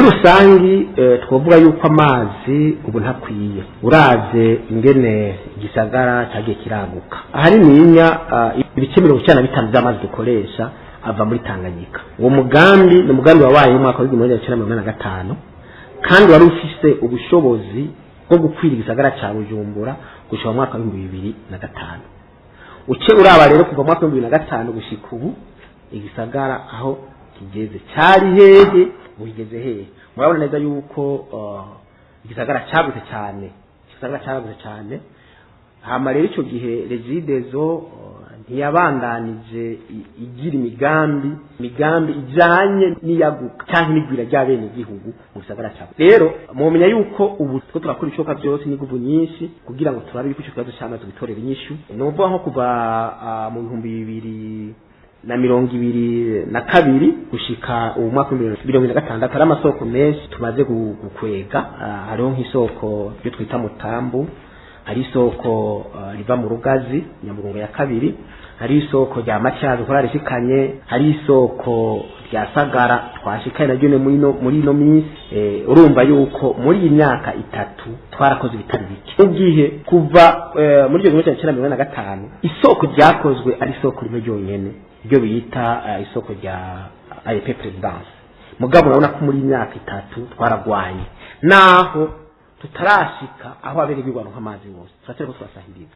Muri rusangi twovuga yuko amazi ubu ntakwiye, uravye ingene igisagara cagiye kiraguka. Ahanininya ibice 95 vy'amazi dukoresha ava muri Tanganyika. Uwo mugambi ni umugambi wabaye mu mwaka w'1985, kandi wari ufise ubushobozi bwo gukwira igisagara ca Bujumbura gushika mu mwaka w'2005. Uce uraba rero kuva mu mwaka w'2005 gushika ubu, igisagara aho kigeze, cari hehe, bugeze hehe? Murabona neza yuko igisagara cagutse cyane, igisagara cagutse cyane. Hama rero ico gihe Regideso ntiyabandanije igira imigambi ijanye n'iyaguka canke n'igwira ry'abenegihugu mu gisagara cabo. Rero mumenya yuko ubu two turakora ibishoboka byose n'inguvu nyinshi kugira ngo turabe yuko ico kibazo c'amazi gitorera inyishu. Ni ukuvuga nko kuva mu 2022 gushika ubu mwaka w'2026, hari amasoko menshi tumaze gukwega. Hariho nk'isoko ryo twita Mutambu, hari isoko riva mu Rugazi, Nyamugunga ya kabiri, hari isoko rya Matyazo kora rishikanye, hari isoko rya Sagara twashikanye naryo muri ino minsi. Urumva yuko muri iyi myaka 3 twarakoze ibitari bike, mu gihe kuva muri 1945 isoko ryakozwe ari isoko rimwe ryonyene, ryo bita isoko rya AEP Presidence. Mugabo urabona ko muri iyi myaka 3 twaragwanye, naho tutarashika aho abenegihugu baronka amazi bose, turacyariko turasahiriza.